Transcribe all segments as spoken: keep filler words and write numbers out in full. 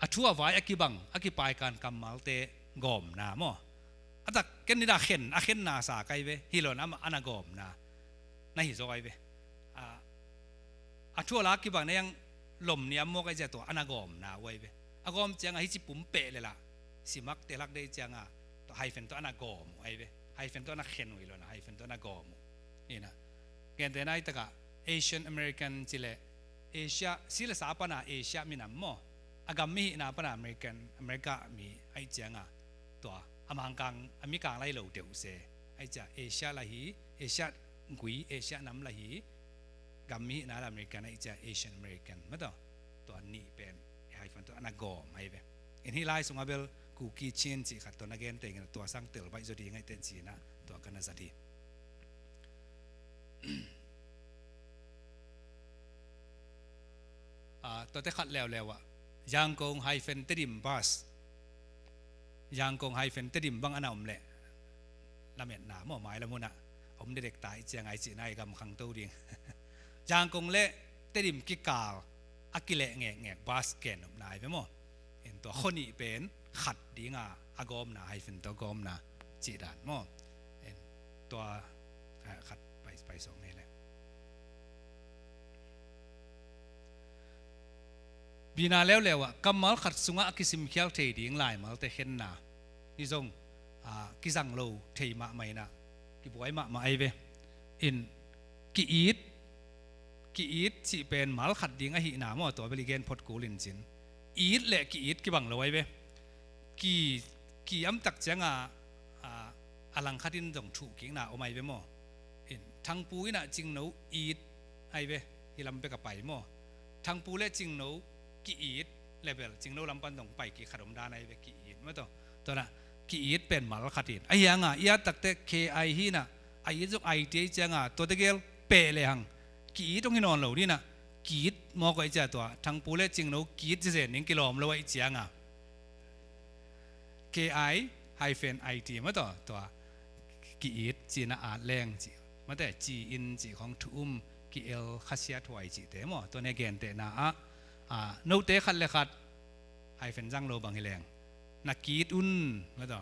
a thu a vai a kibang, a kipaikan kammalte gawmna maw? A tak ken nida khen, a khenna sa kai ve, hi lo na amah a na gawmna na hi zaw ai ve. A, a thu a la kibang na yang lom niam mawk ai zia tua a na gawmna uh ai ve. A gawm cianga hici pum peh le lah simak te lak dei cianga tua hyphen tua a na gawm uh ai ve. Hyphen tua a na khen uh hi lo na, hyphen tua a na gawm uh. Ina. Gente nai taka Asian American ci le Asia, si le sa pana Asia minam maw? A gam mi hihna pana American, America mi ai cianga tua a mangkang, a mikang lai lo deuh se ai cia Asia la hi, Asia gui, Asia nam la hi, gam mi hihna la American ai cia Asian American maw tua. Tua nih pen hyphen tua a na gawm ai ve. In hih lai sunga bel Kuki Chin cih khat tua na gen tengin tua sang tel baih zaw ding ai ten cina tua ka na zat hi. Ah, tuate khat leuleu ah Yangon hyphen Tedim bus, Yangon hyphen Tedim bang a na om leh lametna maw, mai lam hunah om dedek ta i ciang ai cihna i gam khangto ding. Yangon le Tedim kikal a kileh ngekngek bus ken nopna ai ve maw? In tua khuanih pen khat dinga a gawmna hyphen tua gawmna cih dan maw? In tua, ah, khat pai, pai sawng ni le. Bina leuleu ah kammal khat sungah a kisimkhial thei ding laimalte khenna hi zong, ah, kizang lo thei mahmah inah kibuai mahmah ai ve. In ki-it, ki-it cih pen mal khat ding ahihna maw, tua bel i gen phot kul in cin. It le ki-it kibang lo ai ve. Ki, ki amtak cianga, ah, a langkhat in zong thuhkikna om ai ve maw? In Thangpu inah Cingno it ai ve, hi lam bek a pai maw? Thangpu le Cingno ki-it le bel Cingno lam pan zong pai kik khat om dan ai ve, ki-it maw tua. Tua na ki-it pen mal khat in. A hianga i at takte K I hi na, a it zong I T I cianga tuate gel peh le hang ki-it hong hi nawn lo dina, ki-it mawk ai cia tua Thangpu le Cingno ki-it zezen ding kilawm lo ai cianga K I hyphen I T maw tua, tua ki-it cina at leng ci, mate ci-in ci khong thu um, ki-el khasiat huai cihte maw, tua ne gentehna ah, ah, note khat le khat hyphen zang lo bang hi leng na ki-it un maw tua.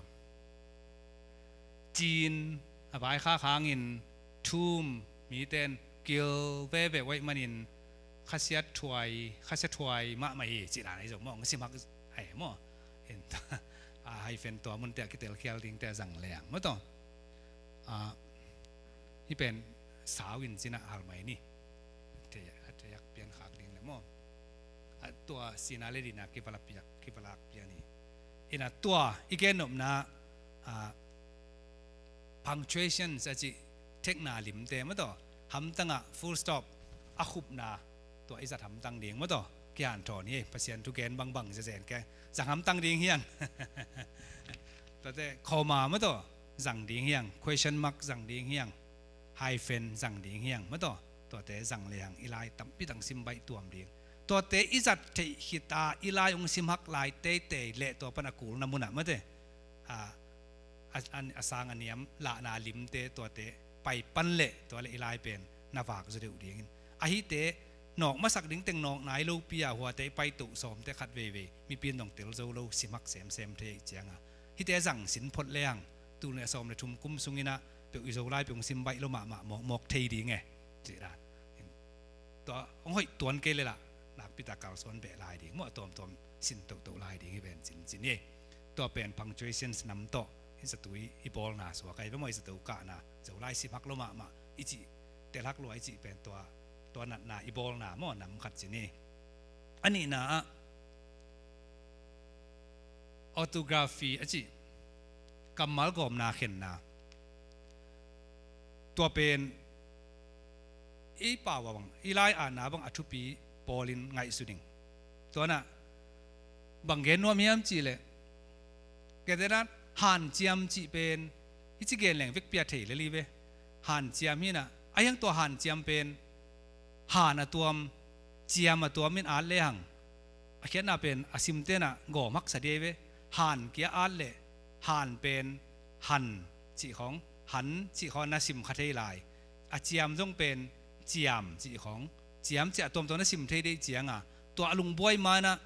Cin a vaikhak hangin thum miten kil veve uaih manin khasiat thuai, khasiat thuai mahmah hi cih dan ahi zong maw, ngasi mak ai maw. In, a hyphen tua munte a kitelkhial dingte a zang leng maw tua. A, hi pen sau in cinah hal mai ni. Thei, a thei ak pian khak ding le maw. A tua sina le dina kivalak piak, kivalak pian hi. Ina tua i gen nopna, a, punctuations a cih thekna limte maw tua, hamtangah full stop a khupna tua i zat hamtang ding maw tua, kihanthawn hi. Pasian thugen bangbang zezen ke zang hamtang ding hiang. Tuate comma maw tua zang ding hiang, question mark zang ding hiang, hyphen zang ding hiang maw tua. Tuate zang le hang i lai tampi tang sim baih tuam ding. Tuate i zat theih khita i lai hong sim hak lai teitei le tua pan a kulna munah mate, a, a, a, a sang a niam lahna limte tuate pai pan le tua le i lai pen na vak zaw deuh dingin. Ahite nawk masak ding teng nawk nai lopi a huate i paitoh sawmte khat veivei mipi in dong tel zo lo, sim hak semsem thei ahi cianga hite zang sin phot le hang tul nih a sawm le thum kum sunginah peuh i Zolai peuh hong sim baih lo mahmah mawkmawk thei ding e. Cih dan. Tua hong hoih tuan kei le lah nakpi tak kalsuan beh lai ding maw, a tuamtuam sin tohtoh lai ding hi ven cincin hi. Tua pen punctuations nam tawh i zatui i bawlna suak ahi ve maw, i zato kahna Zolai sim hak lo mahmah i cih, tel hak lua i cih pen tua, tua natna i bawlna maw, nam khat cin hi. A nihna ah orthography a cih kammal gawmna khenna. Tua pen i pau a bang, i lai-atna bang a thupi pawlin ngaihsun ing. Tuanah bang gen nuam hiam cihleh, kei te dan hanciam cih pen i ci gen leng vekpi a thei lel hi ve. Hanciam hinah a hiang tua hanciam pen han a tuam, ciam a tuam in at le hang a khiatna pen a sim tenah gawm haksa dih ahi ve. Han kia at leh han pen han cih khawng, han cih khawng na sim kha thei lai. A ciam zong pen ciam cih khawng, ciam ciah tuamtuam na sim thei deih cianga tua a lungbuai manah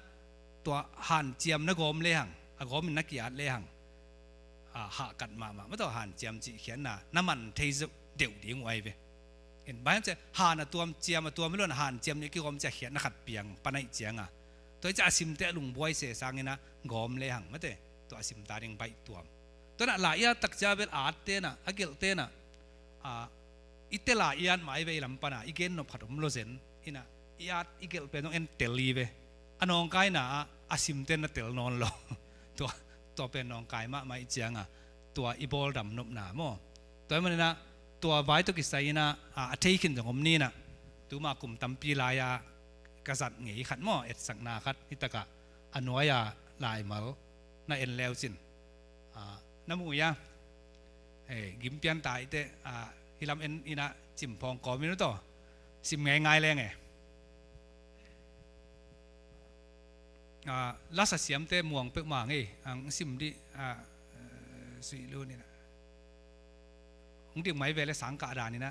tua hanciam na gawm lehang, a gawm in na ki-at lehang, a, hahkat mahmah, mataw hanciam cih khiatna na man thei deuh ding uh ahi ve. In, bang hiam ciah han a tuam, ciam a tuam hi lo in, hanciam nih kigawm ciah khiatna khat piang pan ahih cianga, tua hi ciah a simte a lungbuai se sangin a gawm lehang, mate, tua a simta ding baih tuam. Tua in a lai i at tak ciah bel atte in a, a gelhte in a, a, i tel a i at mah ahi ve, i lam pan a i gen nop khat om lo zen. In a, i at i gelh pen zong en tel hi ve. A nawngkaina ah a simte in a tel nawn lo. Tua, tua pen nawngkai mahmah ahih cianga, tua i bawldam nopna maw. Tua ahih manin a, tua vai tawh kisai in a, a, a thei khin zong om ni in a, tuma kum tampi lai-a ka zat ngei khat maw, etsakna khat, hi takah a nuai-a laimal na en leucin, a, na muh ia, e, gim pian ta hi teh, a, hi lam en in a cim phawng kawm in uh tawh, sim ngeingai leng e. A, lasa siamte muang peuhmah ngei, ang sim dih, a, suih lun in a. Hong dik mai ve le sang kah dan in a.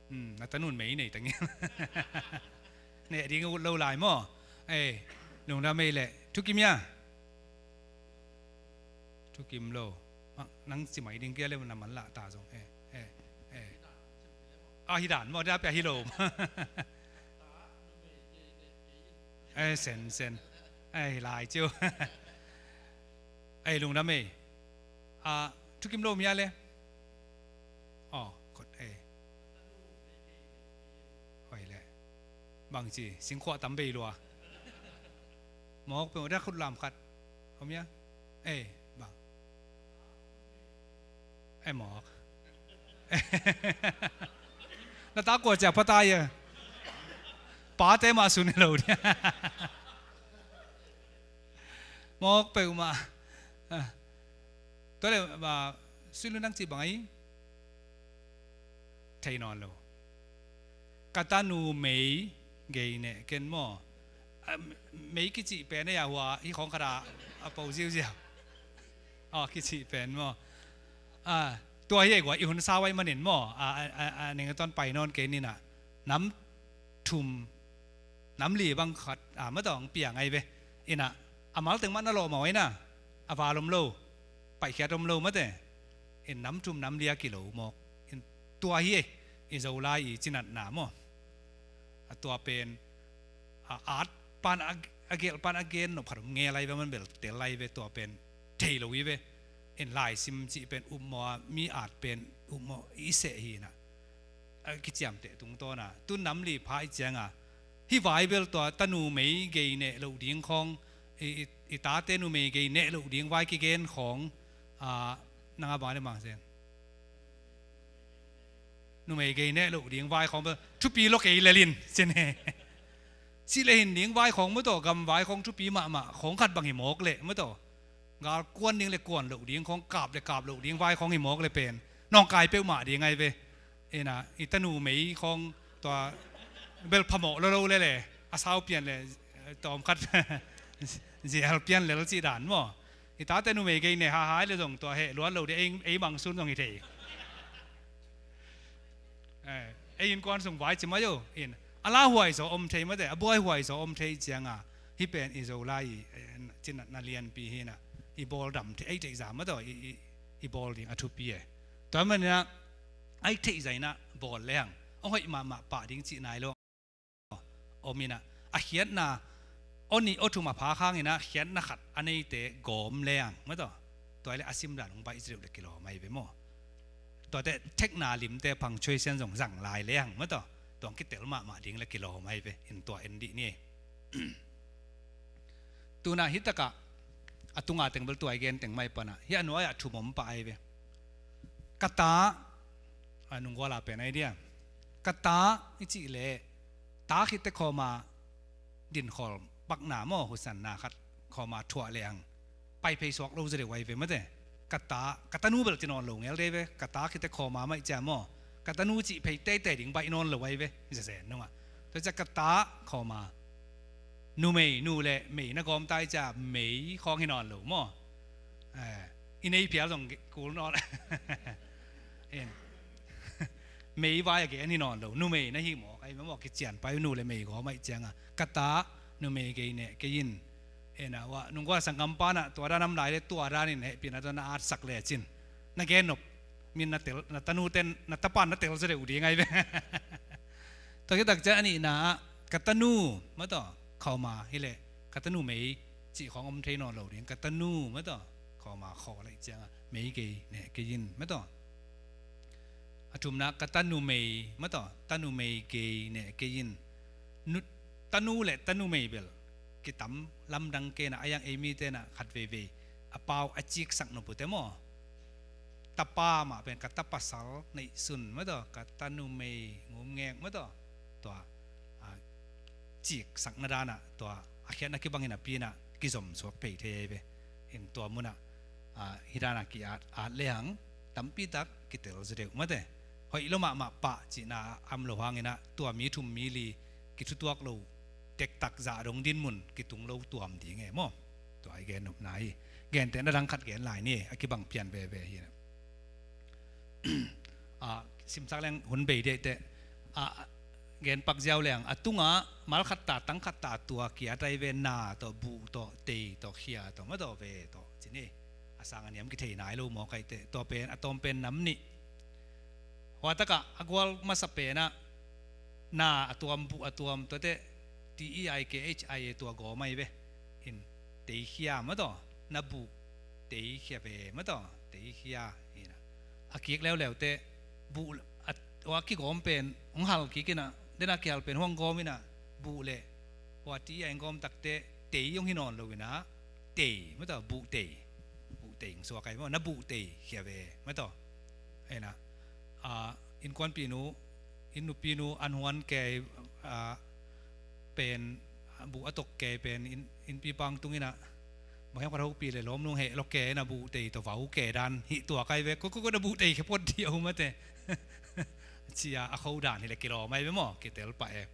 Hmm, na tanun mei nei tangin. Neh ding ut lo lai maw. Ei, lungdam ei leh. Thukim ia. Thukim lo. Ah, nang ci mai ding kia le na man lah ta zong. Eh, eh, eh. Ah, hi dan maw, da pia hi lo. Eh, sen, sen. Eh, hi lai ciu. Eh, lungdam ei. Ah, thukim lo mia le. Oh, khut ei. Hoi le. Bang ci, singkhuah tam bei lua. Mawk peuh, da khut lam khat. Om ia? Ei, bang. Ei, mawk. Na ta kua cia pha ta ia. Pate mah sun hi lo dia. Mawk peuhmah. Ah. Tua le, ah, sui lu nang ci bang ai. Thei nawn lo. Ka tanu mei gei neh ken maw. Ah, mei kicih pen ei a hua, hi khawng khat a, a po ziauziau. Oh, kicih pen maw. Ah, tua hi ei gua, i hun sau ai manin maw. Ah, ah, ah, ah, ning a tuan pai nawn kei ni na. Nam thum, nam li bang khat, ah, ma tawh hong piang ai ve. Ina, a mal teng mah na lawh mawh ina, a val om lo, paihkhiat om lo mate. In nam thum nam li a kilo mawk. In tua hi ei, i Zolai i cinatna maw. A tua pen, a at pan a, a gelh pan a gen nop khat om ngel ai ve, man bel tel ai ve, tua pen thei lo hi ve. In laisim cih pen upmawh a, mi at pen upmawh i seh hi na. A kiciamteh tungtawna tun nam li pha i cianga, hih vai bel tua tanu mei gei neh loh ding khawng, i, i, i tate numei gei neh loh ding vai kigen khawng, a, nang a bang le mang sen. Numei gei neh loh ding vai khawng bel thupi lo kei lel in, ci ne. Ci le hin ding vai khawng maw tawh, gam vai khawng thupi mahmah khawng khat bang hi mawk leh maw tawh. Gal kuan ding le kuan loh ding khawng, kap le kap loh ding vai khawng hi mawk le pen nawngkai peuhmah ding ai ve. Ina, i tanu mei khawng tua bel phamawh lo lo le le, a sau pian le, eh, tawm khat zial pian lel cih dan maw. I tate numei gei neh hahai le zong tua heh luat lo ding, ei, ei mangsun zong hi thei. Eh, ei innkuan sung vai ci mai o, in. A lauhuai zaw om thei mate, a buaihuai zaw om thei cianga, hih pen i Zolai i, eh, cinatna lianpi hi na, i bawldam thei, ei theih zah mate, i, i, i bawl ding a thupi e. Tua manin a, ei theih zah in a bawl lehang, a hoih mahmah pah ding cih nai lo. Om in a, a khiatna, aw nih aw thum a phak hangin a khiatna khat a neite gawm lehang, maw tawh. Tua le a sim dan hong baih zireuh le kilawm ai ve maw. Tuate thekna limte punctuation zong zang lai lehang, maw tawh. Tua hong kitel mahmah ding le kilawm ai ve, in tua en dih ni. Tuna hi takah, a tunga teng bel tua i gen teng mai pana, hi a nuai-ah thum om pah ai ve. Ka ta, a nungguala pen ai dia. Ka ta, i cih leh, ta khitte khawma, dinkhawl bakna maw, husanna khat khawma thuah lehang, pai phei suak lo zaw deuh ai ve mate. Ka ta, ka tanu bel ci nawn lo ngel dei ve, ka ta khitte khawma maih cia maw. Ka tanu cih phei teitei ding baih nawn lo ai ve, zazen nungah. Tua cia ka ta khawma. Numei, nu le mei na gawm tai cia mei khawng hi nawn lo maw. Eh, i nei phial zong kul nawn. In, mei vai a gen hi nawn lo, numei na hi mawk ahi maw, kician pai nu le mei gawm ahih cianga, ka ta numei gei neh kei in. Ena, ua, nunggual sangkam panah tua dan a om lai le tua danin hehpihna tawh na atsak lecin, na gen nop, min na tel, na tanu ten, na tapan na tel zaw deuh ding ahi ve. Tua khit tak ciang a nihna ah ka tanu mataw, khawma hileh ka tanu mei cih khawng om thei nawn lo ding, ka tanu mataw, khawma khawl ahih cianga mei gei neh kei in mataw. A thumna ka tanu mei mataw, tanu mei gei neh kei in. Nu, tanu le tanu mei bel kitam lamdang kei na, a yang ei mite na khat veivei a pau a ciksak nop uh te maw, tapa mah pen ka tapasal neihsun mataw, ka tanu mei ngumngek mataw, tua, a, ciksakna danah tua a khiatna kibang in a pinah kizom suak phei thei ahi ve. In tua munah, a, hih danah ki-at, at lehang tampitak kitel zaw deuh mate. Hoih lo mahmah pah cihna a om lo hanginah tua mi thum mi li kithutuak lo dektak zah dong dinmun kitung lo tuam ding e maw. Tua i gen nopna hi. Gentehna dang khat gen lai ni, a kibang pian veve hi. A, simsak leng hun bei dei teh, a, gen pak ziau leng a tungah malkhat ta tangkhat ta tua kiat ahi ve, na tawh buh tawh tei tawh khia tawh mataw ve tawh ci ni. A sang a niam kithei nai lo mawk ahi teh, tua pen a tawm pen nam nih. Hua takah a gual masa penah na a tuam, buh a tuam, tuate T E I K H I A tua gawm ahi ve. In teikhia mataw, na buh teikhia ve mataw, teikhia. Ina, a kik leuleute buh a, hua kigawm pen hong hal kik ina, dena kihal pen hong gawm ina, buh le hua T E I hong gawm takte tei hong hi nawn lo ina, tei mataw, buh tei, buh tei hong suak ahi maw, na buh teikhia ve mataw. Ina, a, innkuanpihnu, innupinu an huan kei, a, pen, a, buh a tok kei pen in, innpi pang tung ina, bang hiam khat hopi le lawm nung heh lo kei ina, buh tei tawh vau kei dan hih tuak ahi ve, ko, ko, ko na buh teikhia phot dih a um a te. Cia a kho dan hi le kilawm ahi ve maw, kitel pah e.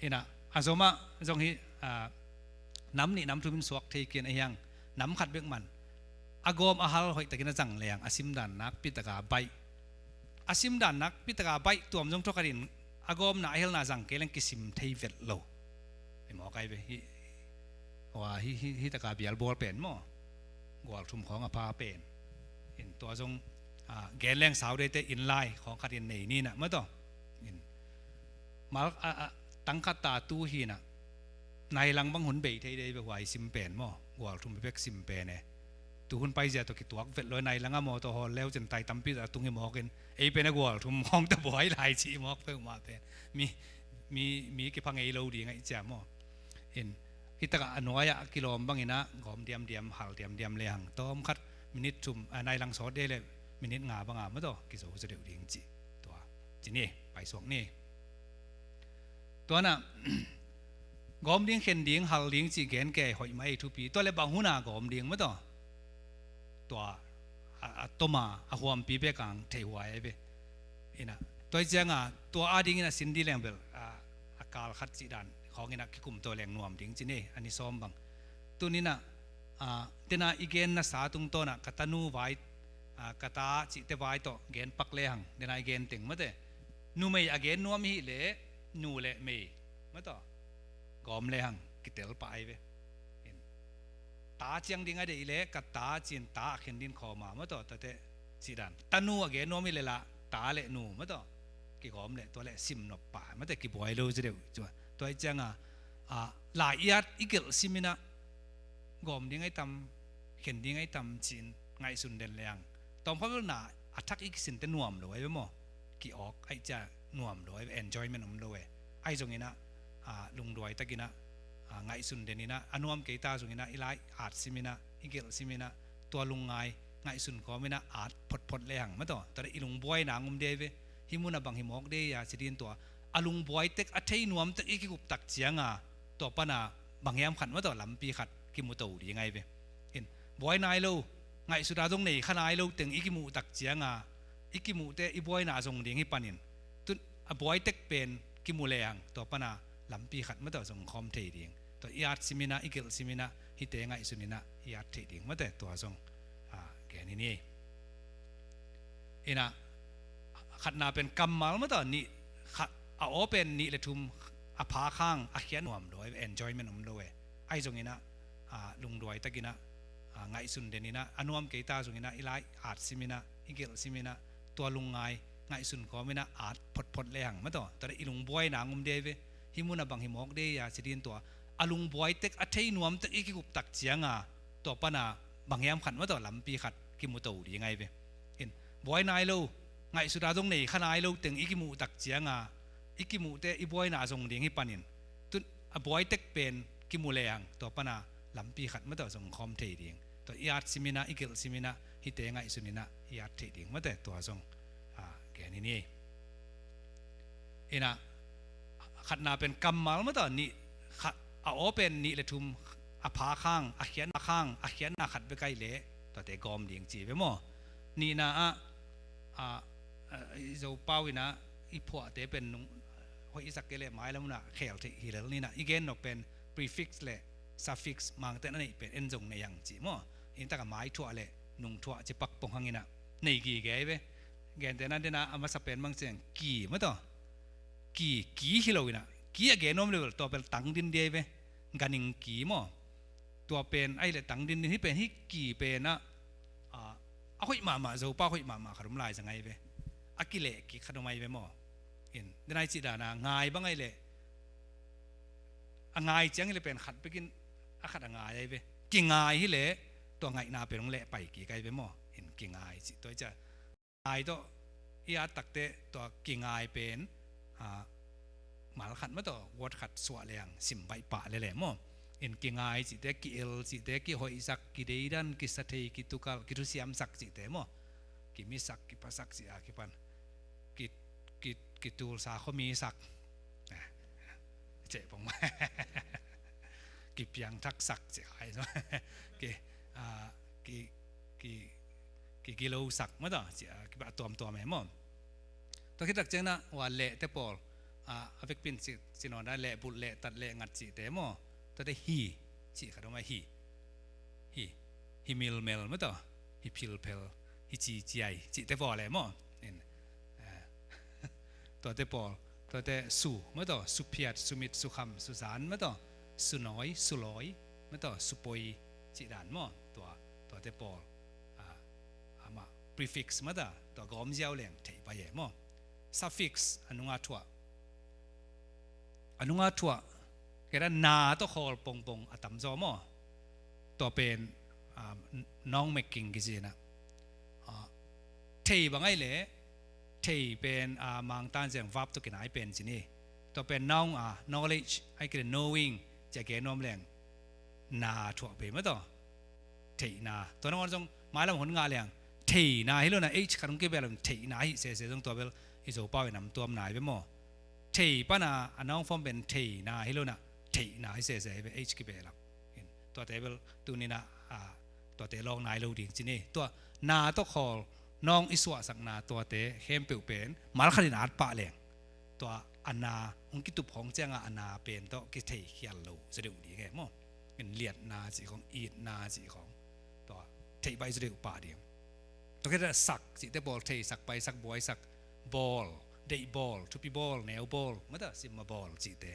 Ina, a zomah zong hi, a, nam nih nam thum in suak thei kian a hiang, nam khat bek man a gawm a hal hoihtakin a zang leng a simdan nakpi taka baih. A simdan nakpi taka baih tuam zong thawkhatin a gawmna a helna zang kei leng kisim thei vet lo. Hi mawk ahi ve hi. Hua hi, hi, hi taka bialbawl pen maw, gual thum khawng a pha pen. In tua zong, a, gen leng sau dei teh in lai khawng khatin nei ni na mataw. In mal, a, a, tangkhat ta tu hi na, nai lang bang hun bei thei dei ve hua i sim pen maw, gual thum bek sim pen e. Tu hun paizia tawh kituak vet lo, nai langa mawtaw hawl leu cin tai tampi a tung hi mawkin, ei pen a gual thum hong ta buai lai ci mawk peuhmah pen. Mi, mi, mi kipha ngei lo ding ahih cia maw. In, hi takah a nuai-ah kilawm bangin ah gawm diamdiam, hal diamdiam lehang tawm khat minit thum, a, nai lang sawt dei le minit nga banga mawtaw kizo zaw deuh ding ci. Tua ci ni, paisuak ni. Tuanah gawm ding, khen ding, hal ding cih gen kei hoih mah ei thupi. Tua le bang huna gawm ding mawtaw. Tua a, a toma a huampi bekang thei huai ai ve. Ina, tua i cianga tua a dingin a sin di leng bel, a, a kal khat cih dan khawngin a kikum to leng nuam ding ci ni, a ni sawm bang. Tuninah, a, tena i gen nasa tungtawnah ka tanu vai, a, ka ta cihte vai tawh gen pak lehang, tena i gen teng mate. Numei a gen nuam i hih leh, nu le mei mataw gawm lehang kitel pah ai ve. In, ta ciang ding a deih leh ka ta ci-in ta a khen din khawma mataw, tate cihdan. Tanu a gen nuam i leh lah ta le nu mataw kigawm leh tua leh sim nop pah mate, kibuai lo ci deuh. Tua i cianga, a, lai i at i gelh siminah gawm ding ai tam, khen ding ai tam ci-in ngaihsun den lehang tawmkhat bel na a thak i kisinte nuam lo ai ve maw. Ki-awk ai cia nuam lo ai ve, enjoyment om lo e. Ai zonginah, a, lungduai takinah, a, ngaihsun deninah a nuam kei ta zonginah i lai at siminah i gelh siminah tua lungngai ngaihsun kawminah at photphot lehang mataw, tua le i lungbuaina ang om dei ai ve. Hih munah bang hi mawk dei a ci din tua a lungbuai tek a thei nuam tek i kikup tak cianga tua pana bang hiam khat mataw lampi khat kimu to ding ai ve. In, buai nai lo, ngaihsutna zong nei kha nai lo teng i kimuh tak cianga i kimuhte i buaina zong ding hi panin, tun a buai tek pen kimu lehang tua pana lampi khat mataw zong khawm thei ding. Tua i at siminah i gelh siminah hihte ngaihsuninah i at theih ding mate, tua zong, a, gen hi ni. Inah, a, Khatna pen kammal mataw, nih, kha-, a aw pen nih le thum a phak hang a khiat nuam lo e, enjoyment om lo e. Ahi zongin ah, a, lungduai takin ah, a, ngaihsun den in ah, a nuam kei ta zongin ah i lai at simin ah, i gelh simin ah, tua lungngai ngaihsun kawmin ah at photphot le hang mataw, tua le i lungbuaina hong om dei ve. Hih mun ah bang hi mawk dei a ci ding, tua a lungbuai tek, a thei nuam tek i kigup tak cianga, tua pana bang hiam khat mataw, lampi khat kimu to ding ahi ve. In, buai nai lo, ngaihsut a zong nei kha nai lo teng i kimuh tak cianga, i kimuhte i buaina zong ding hi panin, tun a buai tek pen kimu le hang, tua pana lampi khat mataw zong khawm thei ding. Tua i at simin ah, i gelh simin ah, hihte ngaihsun in ah i at theih ding mataw, tua zong, a, gen hi ni. In ah, khatna pen kammal mataw, nih, kha-, a aw pen nih le thum a phak hang, a khiatna hang, a khiatna khat bek ahi leh tuate gawm ding ci ve maw. Nihna ah, a, a, i Zopau in ah i phuahte pen nung hoih i sak kei leh mailam hun ah khel theih hi lel ni in ah, i gen nop pen prefix le suffix, Mangte'n a neih pen en zong nei hang ci maw. Inntak a mai thuah le nung thuah ci pak pong hang in ah nei gige ahi ve. Gentehna den ah a masa pen bang ciang ki mataw. Ki, ki hi lo in ah, ki a gen nuam le bel tua bel tang din ding ahi ve. Ganing ki maw. Tua pen ahi leh tang din din, hih pen, hih ki pen ah, a, a hoih mahmah, Zopau hoih mahmah khat om lai zang ahi ve. A kileh kik khat om ahi ve maw. In, den ah i cih dan a ngai bang ahi leh, a ngai ciang hi leh pen khat bekin a khat a ngai ahi ve. Kingai hi leh tua ngaihna pen hong leh pai kik ahi ve maw. In, kingai cih tua i cih a, ngai tawh i at takte tua kingai pen, a, mal khat mataw, word khat suah le hang sim baih pah lel e maw. In, kingai cihte, ki-el cihte, kihoihsak, kideidan, kisathei, kitukal, kithusiamsak cihte maw. Kimisak, kipasak cih a kipan, ki, ki, kitulsa khuamisak, a, ceh pong mah. Kipiangthaksak cih ai, ki, a, ki, ki, kigilosak mataw, ci a, kiba tuamtuam e maw. Tua khit tak ciang in ah, ua lehte pawl, a, a vekpi in ci, ci nawn dan, lehbulh, lehtat, lehngat cihte maw. Tuate hi cih khat om a, hi, hi, hi milmel mataw, hi philphel, hi ciciai cihte pawl e maw. In, a, tuate pawl, tuate su mataw, suphiat, sumit, sukham, suzan mataw, sunawi, sulawi mataw, supoi cih dan maw. Tua, tuate pawl, a, amah prefix mataw, tua gawm ziau leng thei pai e maw. Suffix, a nunga thuah, a nunga thuah, kei dan na tawh khawl pongpong a tamzaw maw. Tua pen, a, n-, noun making kici in ah, a, thei bang ahi leh, thei pen, a, Mangte'n ciang verb tawh kinai pen ci ni. Tua pen noun, a, knowledge, ahi kei leh knowing ci a gen nuam leng, na thuah pen mataw, theihna. Tua nangawn zong mailam hun ngah leng theihna hi lo in ah, H khat hong kibel in theihna hi sese zong, tua bel i Zopau i namtuamna hi ve maw. Thei pana a noun form pen theihna hi lo in ah, theihna hi sese hi ve, H kibel lak. In, tuate bel tuni in ah, a, tuate lawng nai lo ding ci ni. Tua na tawh khawl noun i suahsakna tuate khempeuh pen mal khat in at pah leng, tua a na hong kitup khawng cianga a na pen tawh kithei khial lo zaw deuh ding e maw. In, liatna cih khawng, itna cih khawng, tua theih baih zaw deuh pah ding. Tua khit a sak cihte pawl, theisak, paisak, buaisak, bawl, deih bawl, thupi bawl, neu bawl mataw, simma bawl cihte.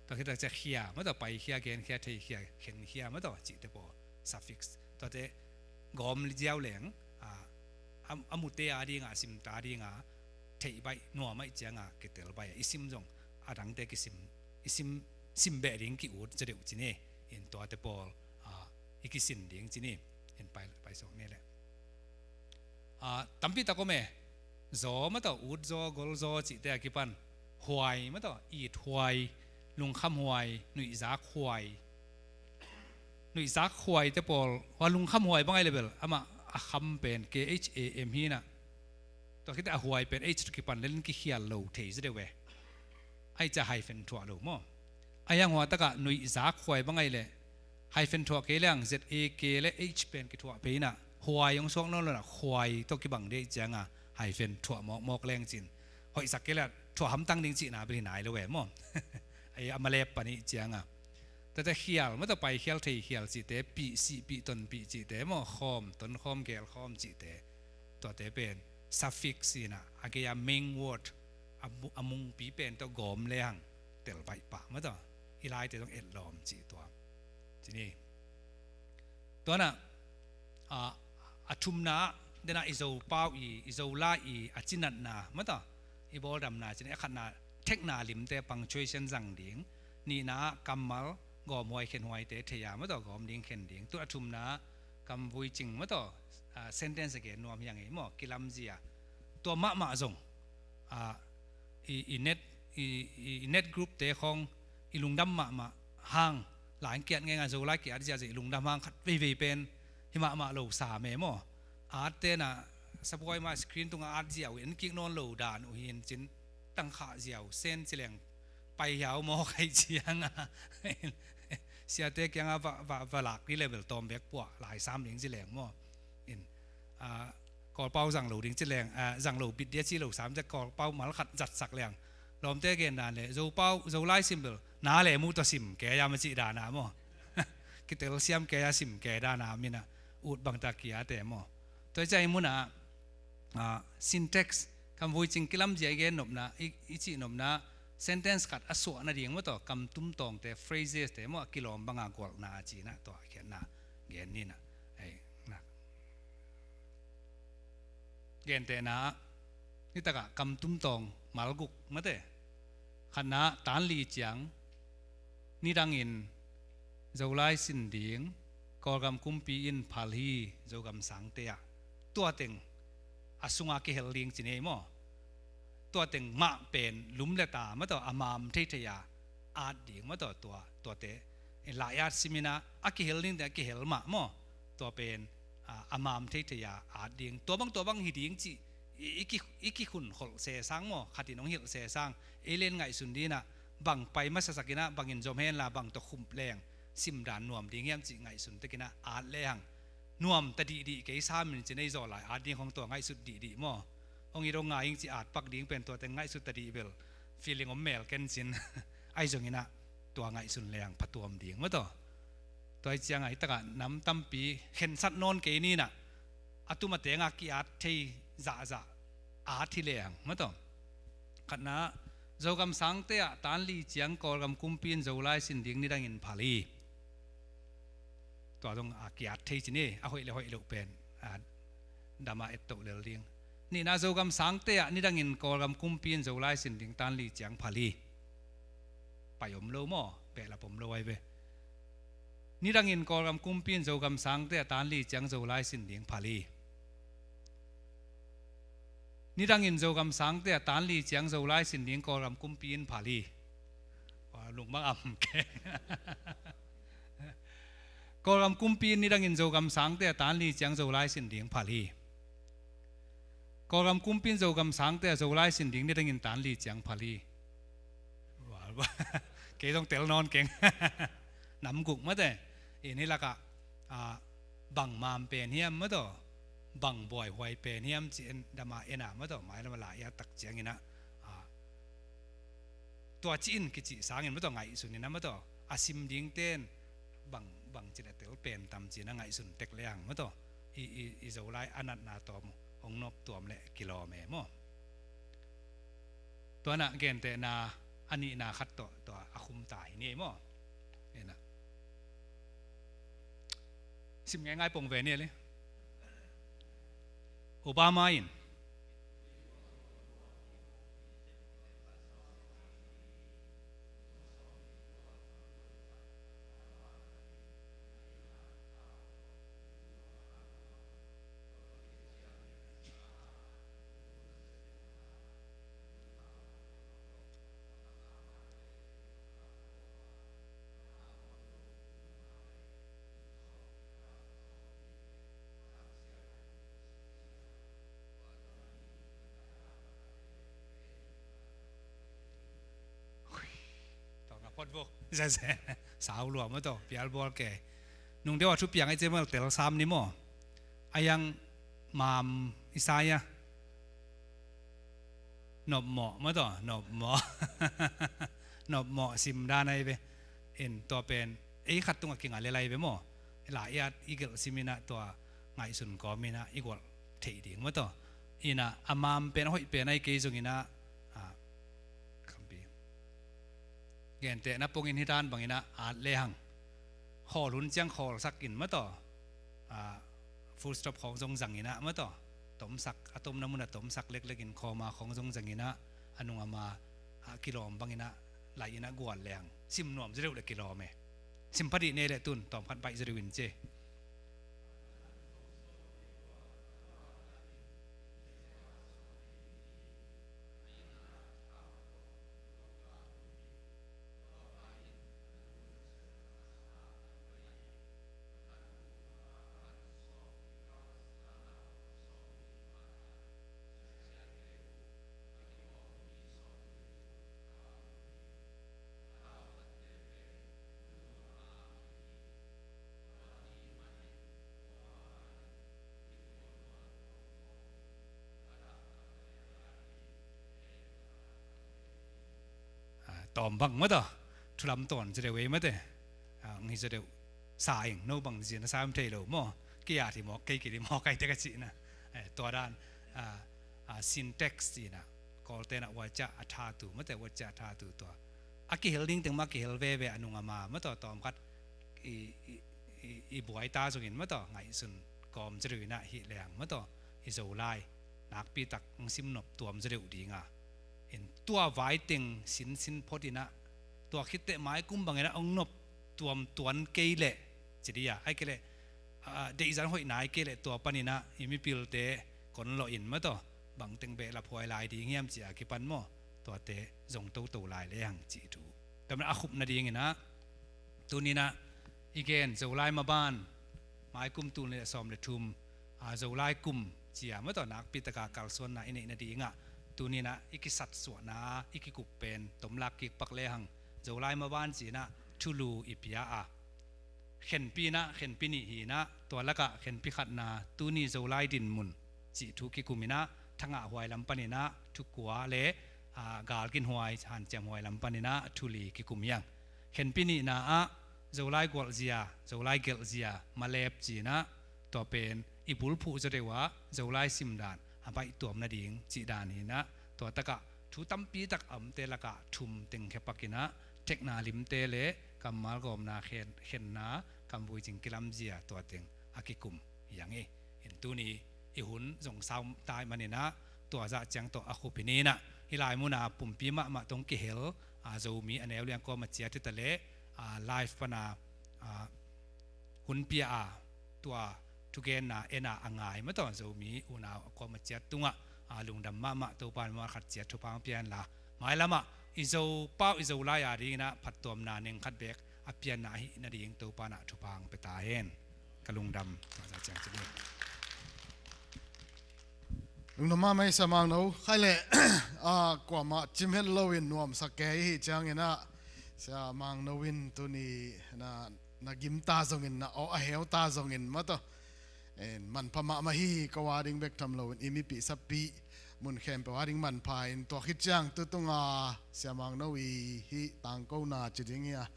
Tua khit a ciah khia mataw, paikhia, genkhia, theikhia, khenkhia mataw cihte pawl, suffix. Tuate gawm ziau leng, a, a, a mute a dinga, a simte a dinga theih baih nuam ahih cianga kitel baih a, i sim zong a dangte kisim, i sim, sim beh ding ki-ut zaw deuh ci ni. In, tuate pawl, a, i kisin ding ci ni. In, pai, pai suak ni leh, a, tampi tak om e. Zaw mataw, ut zaw, gol zaw cihte a kipan, huai mataw, it huai, lungkham huai, nuihzak huai. Nuihzak huaite pawl, hua lungkham huai bang ahi leh bel amah a kham pen K H A M hi in ah, tua khit a huai pen H tawh kipan lel in kikhial lo thei zaw deuh e. Ahi ciah hyphen thuah lo maw. Ahi hang hua takah nuihzak huai bang ahi leh hyphen thuah kei leng Z A K le H pen kithuah phei in ah, huai hong suak nawn lo in ah, huai tawh kibang ding ahih cianga hyphen thuah mawkmawk leng cin, hoihsak kei leh thuah hamtang ding cihna bel hi nai lo e maw. Ahi a malep pan ahih cianga. Tuate khial mataw, paikhial, theikhial cihte, pih, sihpih, tonpih cihte maw, khawm, tonkhawm, gelkhawm cihte, tuate pen suffix in a, a gei a main word, a mu-, a mungpi pen tawh gawm lehang tel baih pah maw tawh. I laite zong etlawm cih tua. Ci ni. Tua na, a, a thumna, dena i Zopau i, i Zolai i, a cinatna maw tawh. I bawldamna ci ni, a khatna, thekna limte punctuation zang ding. Nihna, kammal, gawmhuai khenhuaite thei a maw tawh, gawm ding khen ding. Tu a thumna, kam vui cing maw tawh, a, sentence a gen nuam hi a ngei maw, kilamzia. Tua mahmah zong, a, i, i net, i, i, i net group te khong, i lungdam mahmah hang, lai kiat ngei nga Zolai kiat zia zia i lungdam hang khat veivei pen, hi mahmah lo sa me maw. At te na, sabuai ma screen tunga at zia uh, en kik nawn lo dan uh hi in cin, tangkhah zia uh, sen ci leng, pai hiau maw kai ciang a. Siate kiang a va, va, va lak ri level tawm bek puah, lai sam ding ci leng maw. In, a, Kawlpau zang lo ding ci leng, a, zang lo bit dia ci lo sam te Kawlpau mal khat zatsak leng. Lawmte gen dan le, Zopau, Zolai sim bel, na le mu tawh sim, kei a ma cih dan a maw. Kitel siam kei a sim, kei dan a mina, ut bang ta kia te maw. Tua i cai muna, a, syntax, kam vui cing kilamzia i gen nopna, i, i cih nopna, sentence khat a suahna ding maw tawh, kam tumtawngte, phrases te maw, a kilawm banga gualhna a cina, tua a khiatna, gen nina. Ei, na. Gentehna, nitakah kam tumtawng malguk mate. Khatna, tanli ciang, nidangin Zolai sin ding, Kawlgam kumpi in phal hi, Zogam sangte ah. Tua teng, a sunga kihel ding ci nei maw. Tua teng mah pen, lum le ta, maw tawh, a mam theithei a, at ding, maw tawh, tua, tuate. Lai at simina, a kihel ding te, a kihel mah maw. Tua pen, a, a mam theithei a, at ding. Tua bang, tua bang hi ding ci, i, i ki, i kikhun kholh se sang maw, khatin hong hilh se sang. Ei len ngaihsun dina, bang pai masa sakina, bangin zom henla, bang tawh khump leng, simdan nuam ding hiam ci ngaihsun tekina, at lehang. Nuam ta dihdih kei samin ci nei zaw lai, at ding hong tua ngaihsut dihdih maw. Hong i dong ngai ing ci at pak ding pen tua teng ngaihsut ta dih bel. Feeling om mel ken cin. Ai zongina tua ngaihsun lehang phatuam ding maw tawh. Tua i cianga i taka nam tampi khensat nawn kei nina. A tuma tenga ki-at thei zahzah. At hi lehang maw tawh. Khatna Zogam sangte ah tanli ciang Kawlgam kumpi in Zolai sin ding nidangin phal hi. Tua zong a ki-at thei ci ni, a hoih le hoih loh pen, a, dama ettoh lel ding. Nihna Zogam sangte ah nidangin Kawlgam kumpi in Zolai sin ding tanli ciang phal hi. Pai om lo maw, behlap om lo ai ve. Nidangin Kawlgam kumpi in Zogam sangte ah tanli ciang Zolai sin ding phal hi. Nidangin Zogam sangte ah tanli ciang Zolai sin ding Kawlgam kumpi in phal hi. Lungmang am ke. Kawlgam kumpi in nidangin Zogam sangte ah tanli ciang Zolai sin ding phal hi. Kawlgam kumpi in Zogam sangte ah Zolai sin ding nidangin tanli ciang phal hi. Kei zong tel nawn keng. Namguk mate. Ini laka, a, bang mam pen hiam maw tawh, bang buaihuai pen hiam ci en dama ena maw tawh, mai lama la ia tak ciangina, a, tua ci in kici sangin maw tawh ngaihsun ina maw tawh, a sim ding ten bang, bang ci le tel pen tam cina ngaihsun tek lehang maw tawh, i, i, i Zolai a natna tawm hong nop tuam le kilawm e maw. Tuana gentehna a nihna khat tawh tua a khum ta hi ni ei maw. Ena. Sim ngeingai pong ve ni ei le. Obama in Tawh nga phot vo. Sau lua maw tawh, pial bual kei. Nung deuh a thupiang ei ce maw tel sam ni maw. A yang mam Isaiah. Nopmawh maw tawh, nopmawh. Nopmawh sim dan ai ve. In tua pen, ei khat tungah kinga lel ai ve maw. La iat i gelh siminah tua ngaihsun kawminah i gualh theih ding maw tawh. Inah a mam pen a hoih pen ahi kei zonginah, ah, khampi, gentehna pongin hi dan banginah at lehang khawl hun ciang khawlsak in mataw, ah, full stop khawng zong zanginah mataw, tomsak, a tomna munah tomsak leklek in khawma khawng zong zanginah a nung a ma, ah, kilawm banginah lai inah gual lehang sim nuam zaw deuh le kilawm e. Sim pha dih ne le tun tawmkhat baih zaw deuh in ci. Ah, tawm bang mataw, thulam tawn zaw deuh ei mate. Ah, ngi zaw deuh sa ing, no bang zin a sam thei lo maw. Kei a thi mawk, kei kili mawk ai te ka cihna. Eh, tua dan, ah, ah, syntax cihna. Kawltena waca a thatu mate, waca a thatu tua. A kihel ding teng mah kihel veve a nung a ma mataw tawmkhat i, i, i, i buai ta zongin mataw ngaihsun kawm zaw deuh inah hih lehang mataw i Zolai nakpitak hong sim nop tuam zaw deuh dinga. In tua vai teng sinsin phot inah tua khitteh mai kum banginah hong nop tuam tuan kei leh ci dia, ai kei leh, ah, deihzan hoih nai kei leh tua paninah i mipilte kon lawh in mataw bang teng behlap huai lai ding hiam ci a kipan maw, tuate zong toto lai lehang cih thu. Tua manin a khup nadinginah tuninah i gen Zolai maban mai kum tul nih le sawm le thum, ah, Zolai kum cia mataw nakpitaka kalsuanna i neih nadingah tuninah i kisatsuahna i kikup pen tomlak kik pak lehang Zolai maban cinah thulu i pia a, khenpi inah khenpi nih hi inah tua lakah khenpi khatna tuni Zolai dinmun cih thu kikum inah thangah huai lam paninah thukua le, ah, galgin huai hanciam huai lam paninah thuli kikum hiang. Khenpi nihna ah Zolai gualhzia, Zolai gelhzia, malep cinah tua pen i bulphuh zaw deuh ah Zolai simdan a baihtuam nading cihdan hinah tua takah thu tampitak a omte lakah thum teng khepakinah thekna limte le kammal gawmna khen, khenna kamvui cing kilamzia tua teng a kikum hiang i. In tuni i hun zong sau tai maninah tua zah ciang tawh a khup hi ninah hih lai muna pumpi mahmah tawh kihel, ah, Zomi a neu liang kawm a ciat hi ta leh, ah, live pana, ah, hun pia a tua thugenna ena a ngai mataw Zomi unau a kawm a ciat tungah, ah, lungdam mahmah Topa in mual khat ciat thupha hong pia hen la mailamah i Zo pau i Zolai a dinginah phattuamna neng khat bek a pianna ahi nading Topa inah thupha hong pia ta hen. Ka lungdam. Lungdam mahmah i Sia Mang No. Khai leh, ah, kuamah cim het loin nuamsak kei hi cianginah Sia Mang No in tuni na, na gim ta zongin na aw a heu ta zongin mataw, en, manpha mahmah hi. Ko a ding bek tham loin i mipih sappih mun khempeuh a ding manpha in tua khit ciang tutunga Sia Mang No i hih tangkona ci ding hi a,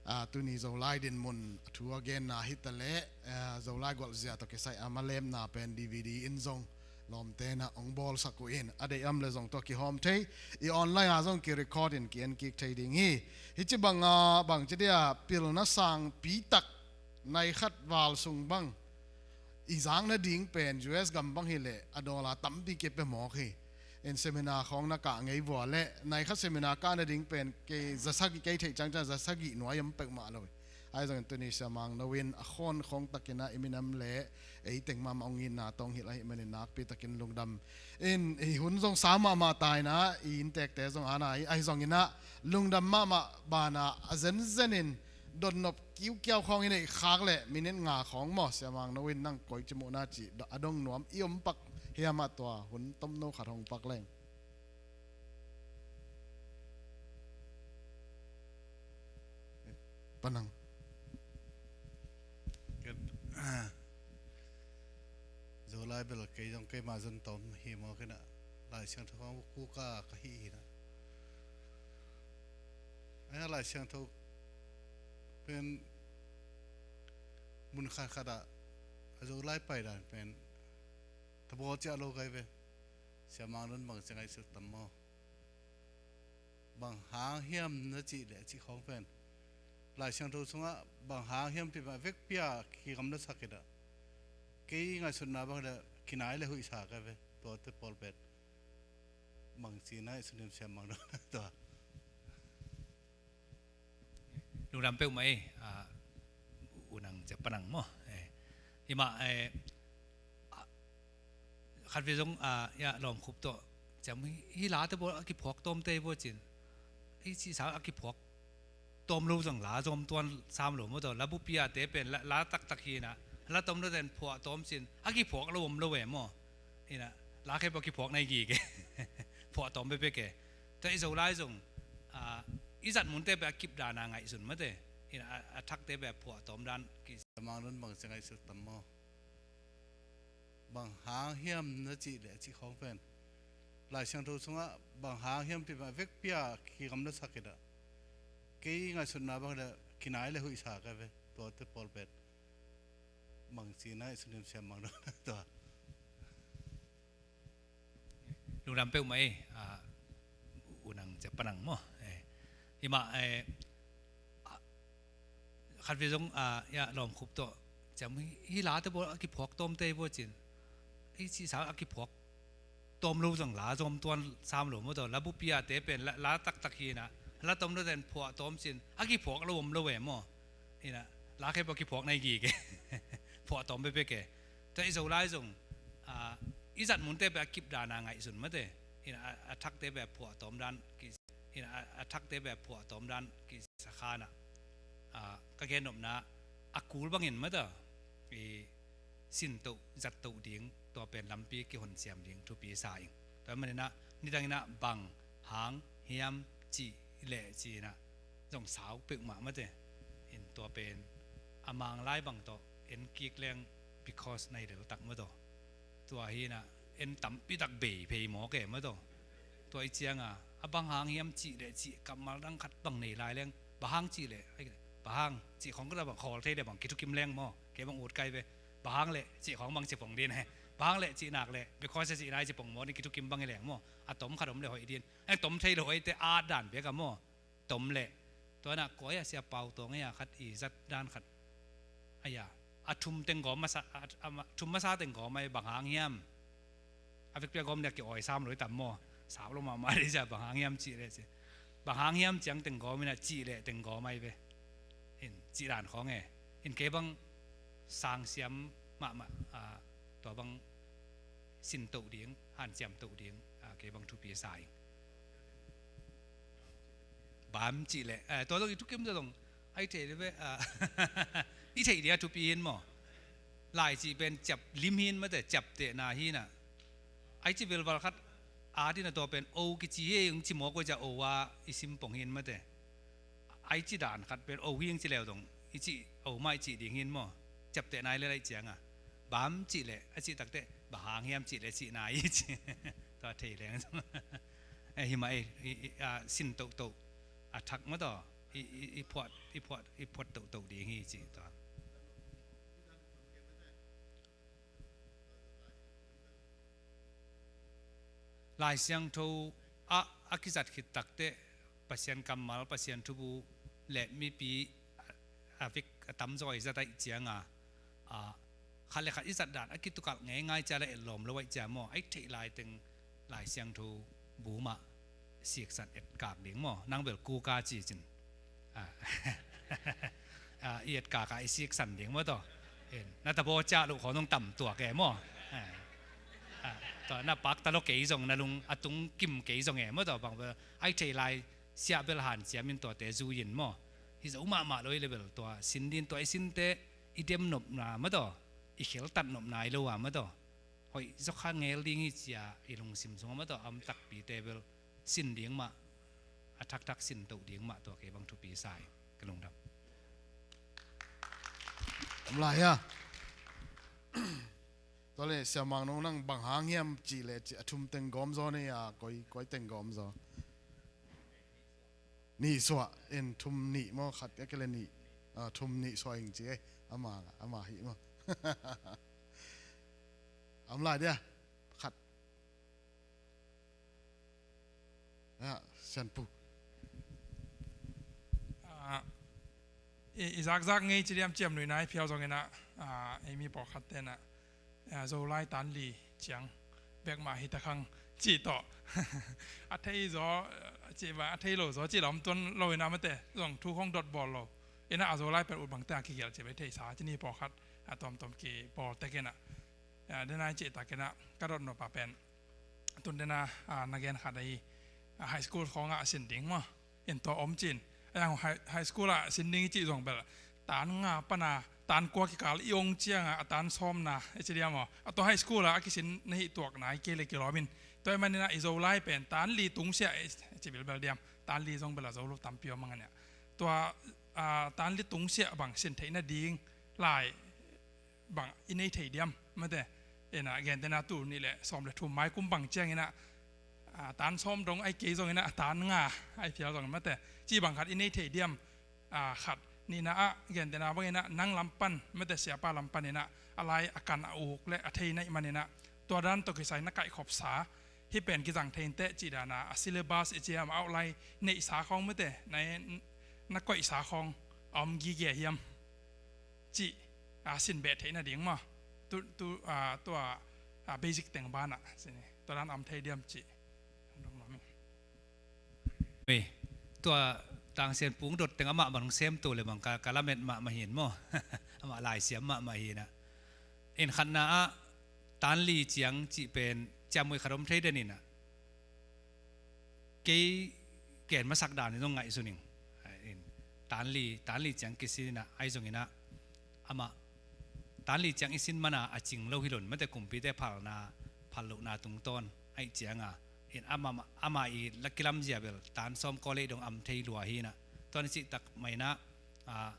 ah, tuni Zolai dinmun a thu a genna hi ta leh, ah, Zolai gualhzia tawh kisai a malepna pen D V D in zong lawmte na hong bawlsak uh in a deih a om le zong tua kihawm thei, i online ah zong kirecord in ki-en kik thei ding hi. Hih ci banga bang ci dia pilna sangpi tak nai khat val sung bang i zak nading pen U S gam bang hi leh a dollar tampi kei pia mawk hi. In seminar khawng na kah ngei vua leh nai khat seminar kah nading pen kei za sagih kei theih ciangciang za sagih nuai om pek mah lo hi. Ahi zongin tuni Sia Mang No in a khawnkhong takinah i minam le ei teng mahmah hong itna tawh hong hilh ahih manin nakpi takin lungdam. In i hun zong sau mahmah ta inah i inntekte zong ana hi, ahi zonginah lungdam mahmah banah a zenzenin dotnop kiukiau khawng i neih khak leh minit nga khawng maw Sia Mang No in nang koi ci muhna cih a dong nuam i om pak hiam ah tua hun tomno khat hong pak leng. Panang. Zolai bel kei zong keima zon tawm hi mawk inah Lai Siangtho khawng kuka ka hih hinah. Ahi a Lai Siangtho pen mun khat khat ah a Zolai paidan pen thabaw ciah lo kai ve. Siamang Nun, bang ciang a i suk tam maw? Bang hang hiam na cih leh cih khawng pen Lai Siangtho sungah bang hang hiam cih pen a vekpi-a kigam na sak in ah, kei ngaihsutna bang leh kinai leh huih sa ka ve, tuate pawl pen. Bang ci na i suk hiam, Siamang Nun? Tua. Lungdam peuhmah ei, ah, U Nang Cia Pa Nang maw. Eh, hi mah, eh, ah, khat vei zong, ah, ya, Lawm Khup tawh ciam, hih late bawl a kiphuak tawmte hi bawl cin. Hih cih sa a kiphuak tawm lo zong la zom tuan sam lo maw tawh. La bupi-a te pen la, la taktak hi in ah, la tawm lo ten phuah tawm cin. A kiphuak lo om lo e maw. Hi in ah, la khempeuh kiphuak na hi gige. Phuah tawm bekbek e. Tua i Zolai zong, ah, i zat munte bek a kip dan a ngaihsun mate. Hi in ah, a thakte bek a phuah tawm dan ki. Siamang Nun, bang ciang a i suk tam maw? Bang hang hiam na cih leh cih khawng pen Lai Siangtho sungah bang hang hiam cih pen a vekpi-a kigam na sak in ah, kei ngaihsutna bang leh kinai leh huih sa ka ve, tuate pawl pen. Bang ci na i suk hiam, Siamang Nun? Tua. Lungdam peuhmah ei, ah, U Nang Cia Pa Nang maw. Eh, hi mah, eh, ah, khat vei zong, ah, ya, Lawm Khup tawh ciam, hih late bawl a kiphuak tawmte hi bawl cin. Hih cih sa a kiphuak tawm lo zong la zom tuan sam lo maw tawh. La bupi-a te pen la, la taktak hi in ah, la tawm lo ten phuah tawm cin. A kiphuak lo om lo e maw. Hi in ah, la khempeuh kiphuak na hi gige. Phuah tawm bekbek e. Tua i Zolai zong, ah, i zat munte bek a kip dan a ngaihsun mate. Hi in ah, a, a thakte bek a phuah tawm dan ki. Hi in ah, a, a thakte bek a phuah tawm dan ki sa khan ah, ah, ka gen nopna a kul bangin mate, i sintoh zattoh ding, tua pen lampi kihon siam ding thupi sa ing. Tua manin ah nidang in ah bang hang hiam cih leh ci in ah zong sau peuhmah mate. In tua pen a Mang lai bang tawh en kik leng because na hi lel tak maw tawh. Tua hi in ah en tampi tak bei phei mawk e maw tawh. Tua i ciang a, a bang hang hiam cih leh cih kammal dang khat bang nei lai leng, bang hang cih leh, ai, bang hang cih khawng ka ta bang khawl thei leh bang kithukim leng maw. Kei bang ut kai ve. Bang hang leh cih khawng bang ci pong ding e. Bang hang leh cih nak leh, because cih nai ci pong maw, ni kithukim bang hi leng maw. A tom khat om leh hoih ding. Ai, tom thei lo hoih te a dan bek a maw. Tom leh. Tua in ah koi a Sia Pau Tawng ei a khat i zat dan khat. Ai a, a thum teng gawm masa, a, a, a thum masa teng gawm ai bang hang hiam. A vekpi a gawm leh ki-awi sam lo i tam maw. Sau lo mahmah ding cia bang hang hiam cih leh ci. Bang hang hiam ciang teng gawm in ah cih leh teng gawm ai ve. In cih dan khawng e. In kei bang sang siam mahmah, ah, tua bang sintoh ding, hanciamtoh ding, ah, kei bang thupi sa ing. Bang cih leh, eh, tua zong i thukim tua zong, ai thei leh ve, ah, i theih ding a thupi hi in maw. Lai cih pen ciap lim hi in mate, ciaptehna hi in ah. Ai ci velval khat, a ding a tua pen, o kici hi ung ci mawk uh cia o a i sim pong hi in mate. Ai ci dan khat pen, o hi ung ci leu dong, i cih, o mah i cih ding hi in maw. Ciaptehna hi leh lai ciang a. Bang cih leh, a cih takteh, bang hang hiam cih leh cih nai i ci. Tua thei leng. Eh, hi mah ei, i, i, a, sin tohtoh. A thak maw tawh. I, i, i phuat, i phuat, i phuat tohtoh ding hi ci tua. Lai Siangtho ah a kizat khit takteh Pasian kammal, Pasian thubu le mipi a, a vek a tamzaw i zat ahih ciang a, a, khat le khat i zat dan a kitukalh ngeingai cia le etlawm lo ahih ciang maw, a i theih laiteng Lai Siangtho bu mah siksan etkak ding maw, nang bel kuka ci cin. A, a, i etkak a i siksan ding maw tawh. En, na tabaw ciah loh khawng zong tam tuak e maw. A, a, tawh na pakta lo kei zong, na lung a tung kim kei zong e maw tawh, bang bel a i theih lai siah bel hanciam in tuate zui in maw. Hi zo mahmah lo hi le bel tua sin din, tua i sinte i dem nopna maw tawh, i kheltat nopna hi lo a maw tawh. Hoih zaw kha ngel ding hi ci-a i lungsim sungah maw tawh a om takpite bel sin ding mah, a thakthak sin toh ding mah, tua kei bang thupi sa hi. Ka lungdam. Om lai hia? Tua le Sia Mang Nung, nang bang hang hiam cih le cih a thum teng gawm zaw ni a, koi, koi teng gawm zaw? Nih suah in, thum nih maw, khat a kile nih. A, thum nih suah in ci ei. Ama, ama hih maw. Om lai dia. Khat. Ah, Sianpu. Ah, i, i zakzak ngei ci diam ciam nui nai phial zongin ah, ah, ei mi pawlkhat ten ah, ah, Zolai tan li ciang bek mah hi ta khang ci tawh. A thei zaw, ci ba, a thei lo zaw ci lawm tuan lo in ah mate, zong thu khong dot bawl lo. In ah a Zolai pen ut bang te a kigial ci bai thei sa, ci ni pawlkhat, ah, tuamtuam kibawl tek in ah. Ah, den ai cih takin ah ka dot nop a pen tun den a, ah, na gen khat ahi, ah, high school khawngah a sin ding maw? In tua om cin. A yang high, high school ah sin ding i cih zong bel tan nga pana tan kua kikal i ong ciangah a tan sawmna i ci diam maw? A tua high school ah a kisin na hih tuakna i kei le kilawm in. Tua i manin ah i Zolai pen tan li tungsiah i ci bilbel diam? Tan li zong bel a zo lo tampi om a ngania. Tua, ah, tan li tungsiah bang sin theih nading lai bang i nei thei diam mate. Ina gentena tu nih le sawm le thum mai kum bang ciang ina, ah, tan sawm dong ai kei zong ina tan nga ai phial zong mate. Ci bang khat i nei thei diam, ah, khat nihna ah gentena bang ina nang lam pan mate siapa lam pan ina a lai a kan a uk le a thei naih man ina tua dan tawh kisai na kaihkhop sa hi pen kizang thei inteh cih dana a syllabus i ciam a outline neih sa khawng mate na, na koih sa khawng a om gige hiam? Cih, ah, sin beh theih nading maw? Tu, tu, ah, tua, ah, basic teng banah sin hi. Tua dan a om thei diam cih. Tua Tang Sian Pung dot teng amah bang sem tu le bang ka, ka lamet mahmah hin maw? Amah laisiam mahmah hinah. In khatna ah tan li ciang cih pen ciamui khat om thei den inah. Kei ken masak dan in zong ngaihsun ing. Tan li, tan li ciang kisin inah ai zong inah amah tan li ciang i sin mana a cing lo hi lon mate kumpite phalna, phal lohna tungtawn aih cianga in ama, ama i la kilamzia bel tan sawm kawlei dong am thei lua hi inah. Tuan i cihtak mainah, ah,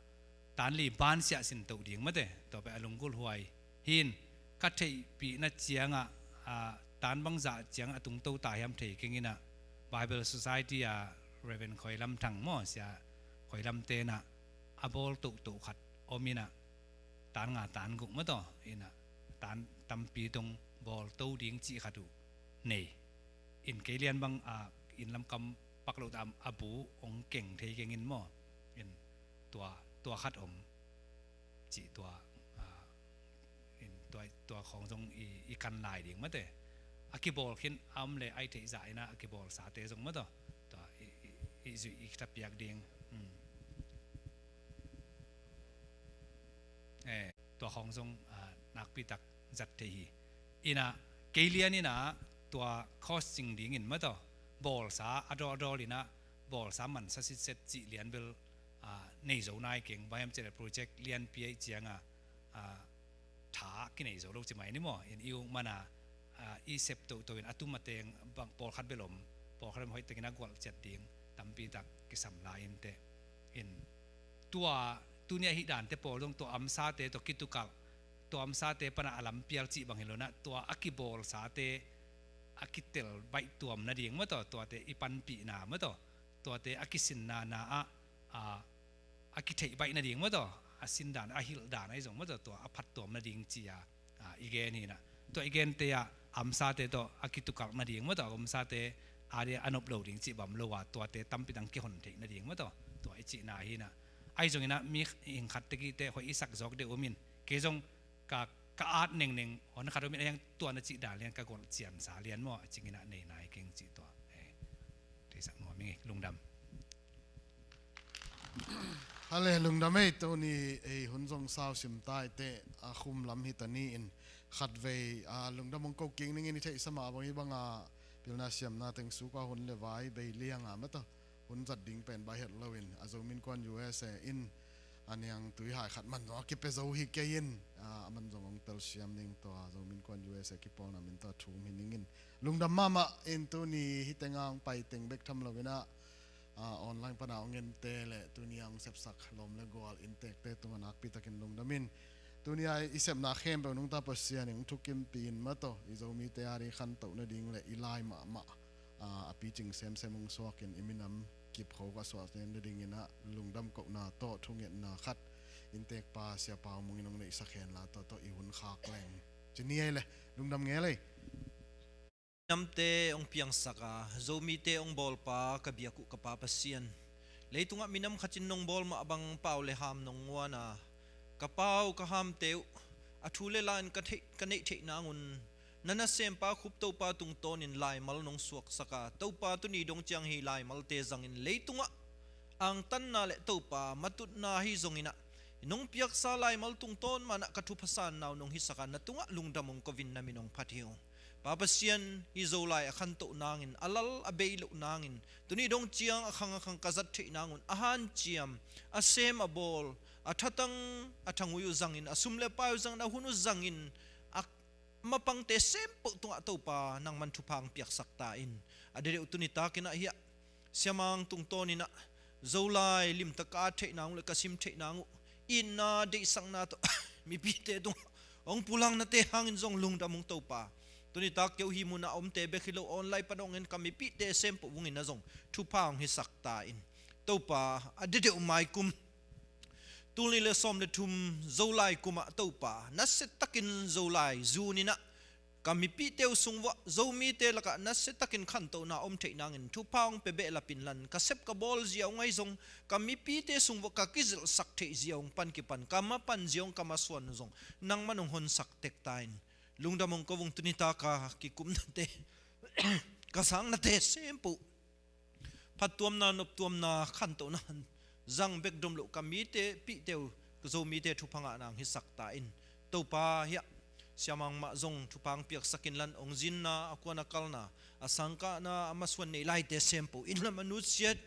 tan li bansiah sin toh ding mate tua pe a lunggulh huai hin ka theihpihna ciangah, ah, tan bangzah ciangah a tungto ta hiam thei keng inah Bible Society a Reverend Khoi Lam Thang maw sia Khoi Lam tenah a bawl tohtoh khat om inah tan nga tan guk mataw inah tan tampi tong bawl to ding cih khat uh nei in kei lian bang, ah, in lamkam pak lo ta a bu ong keng thei keng in maw in tua, tua khat om cih tua, ah, in tua, tua khawng zong i, i kan lai ding mate. A kibawl khin a om le ai theih zah inah a kibawl sate zong mataw. Tua i, i, i zuih i thapiak ding. Hmm. Eh, tua khawng zong, ah, nakpitak zat thei hi. Inah kei lian inah tua cost cing dingin mataw. Bawlsa a dawl a dawl inah bawlsa mansa sitset cih lian bel, ah, nei zo nai keng. Bang hiam cih le project lianpi aih cianga, ah, tha kinei zo lo ci mai ni maw in i uk mana, ah, i sep tohtoh in a tum a teng bang pawlkhat bel om pawlkhat bel om hoih tengin a gualh ciat ding tampi tak kisam lai inteh in tua tuni a hih dante pawl zong tua amsate tua kitukalh tua amsate pana a lampial cih bang hi lonah tua a kibawlsate a kitel baih tuam nading mataw tuate i panpihna mataw tuate a kisinna na ah, ah, a kitheih baih nading mataw a sindan a hilhdan ahi zong mataw tua a phattuam nading cia, ah, i gen hinah tua i gente ah amsate tawh a kitukalh nading mataw a omsate a dia a nop lo ding cih bam lo a tuate tampi dang kihon theih nading mataw tua i cihna hinah ahi zonginah mi hing khat tekihte hoih i sak zawk deuh umin kei zong ka, ka at nengneng hon khat umin a hiang tua na cih dan lian ka golh ciansa lian maw a cinginah nei nai keng cih tua. Eh, theisak nuam ing lungdam. Hale lungdam ei tuni ei hun zong sau sim taite a khum lam hi ta ni in khatvei a lungdam hong ko kik ningin i theihsa mah bang hi banga pilna siamna teng suka hun le vai bei lianga mata hun zat ding pen bai het loin a Zomi Innkuan U S A in a niang tuihai khat man zong a kipia zo hi kei in a man zong hong telsiam ning tua Zomi Innkuan U S A kipawlna min tua thum hi ningin lungdam mahmah in tuni hi tenga hong pai teng bek tham loinah a, online pana hong ente le tuni a hong sepsak lawm le gual inntekte tungah nakpi takin lungdamin. Tuni a i sepna khempeuh nungta Pasian in hong thukimpih in mataw i Zomite a ding khantoh nading le i lai mahmah, a, a picing semsem hong suakin i minam kipkho ka suah nadingin ah lungdam kohna tawh thungetna khat inntekpa Siapa Mung in hong neihsak henla tawh tawh i hun khak leng. Ci ni ei le lungdam ngel ei. Minamte hong piangsak a, Zomite hong bawlpa ka biak uh ka Pa Pasian, leitungah minam khatin nong bawl mah bang pau le ham nong nguan a, ka pau ka hamte uh a thu le la in ka theih, ka neih theih nangun, na nasempa khup Topa tungtawnin laimal nong suaksak a, Topa tuni dong ciang hih laimalte zangin leitungah angtanna le Topa matutna hi zongin ah, nong piaksa laimal tungtawn manah ka thupha sanna uh nong hisak a, na tungah lungdam hong ko-in na min hong phat hi ung. Pa Pasian, hih Zolai a khantoh nangin, a lal a bei loh nangin, tuni dong ciang a khang a khang ka zat theih nangun, a hanciam, a sem a bawl, a thatang, a thangui uh zangin, a sum le pai uh zangin, a hun uh zangin, a mapangte sempoh tungah Topa nangman thupha hong piaksak ta in. A dedeuh tuni takin ah hiah siamang tungtawnin ah Zolai limtak ka at theih nang uh le ka sim theih nang uh, itna deihsakna tawh mipite tungah hong pulaknate hangin zong lungdam ung Topa. Tuni tak keu hih munah omte bek hi lo, online pan hong en ka mipite sempoh vungin ah zong thupha hong hisak ta in. Topa, a dedeuh mai kum, tul nih le sawm le thum Zolai kum ah Topa, nasia takin Zolai zun in ah ka mipite uh sung vuah Zomite lakah nasia takin khantohna om theih nangin thupha hong pia behlap inlan, ka sep ka bawl zia hong ahi zong, ka mipite sung vuah ka kizilhsak theih zia hong pan kipan, ka mapan zia hong ka masuan uh zong nangman hong honsak tek ta in. Lungdam hong ko ung tuni tak a kikumnate, ka sangnate sempoh phattuamna, noptuamna, khantohna zang bek dom loh ka mite, pihte uh, ka Zomite thupha ngahna hong hisak ta in. Topa hiah siamang mah zong thupha hong piaksak inlan, hong zinna, a kuan a kalna, a sangkahna, a masuan nei laite sempoh inn lam a nusiat,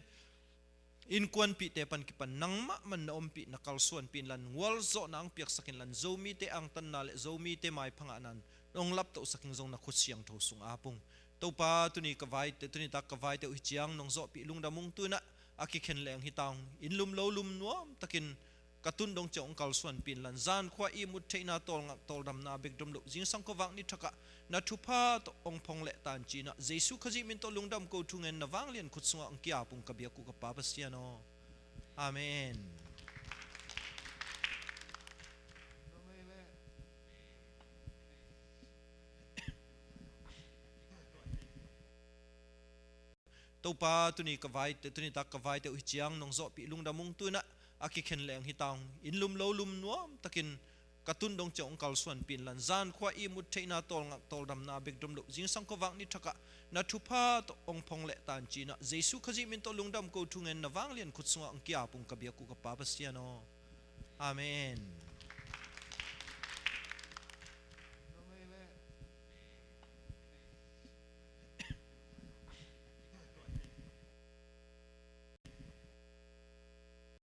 innkuanpihte pan kipan nangmah man na ompih, na kalsuanpih inlan, gualzawhna hong piaksak inlan, Zomite angtanna le Zomite maipha ngahna in hong laptohsak in zong na khut siangtho sung ap ung. Topa, tuni ka vaite, tuni tak ka vaite uh hih ciang nong zawhpih lungdam ung. Tu-in ah a kikhen leng hi ta ung. Inn lum lo lum nuam takin ka tun dong ciang hong kalsuanpih inlan, zankhua ihmut theihna, tawlngak tawldamna bek dom loh, zingsang khuavak ni thakah na thupha tawh hong phong leh ta in ci-in ah, Jesu Khazih min tawh lungdam ko thungen, na vanglian khut sungah hong ki-ap ung ka biak uh ka Pa Pasian aw. Amen. Topa, tuni ka vaite, tuni tak ka vaite uh hih ciang nong zawhpih lungdam ung. Tu-in ah a kikhen leng hi ta ung. Inn lum lo lum nuam takin ka tun dong ciang hong kalsuanpih inlan, zankhua ihmut theihna, tawlngak tawldamna bek dom loh, zingsang khuavak ni thakah na thupha tawh hong phong leh ta in ci-in ah, Jesu Khazih min tawh lungdam ko thungen, na vanglian khut sungah hong ki-ap ung ka biak uh ka Pa Pasian aw. Amen.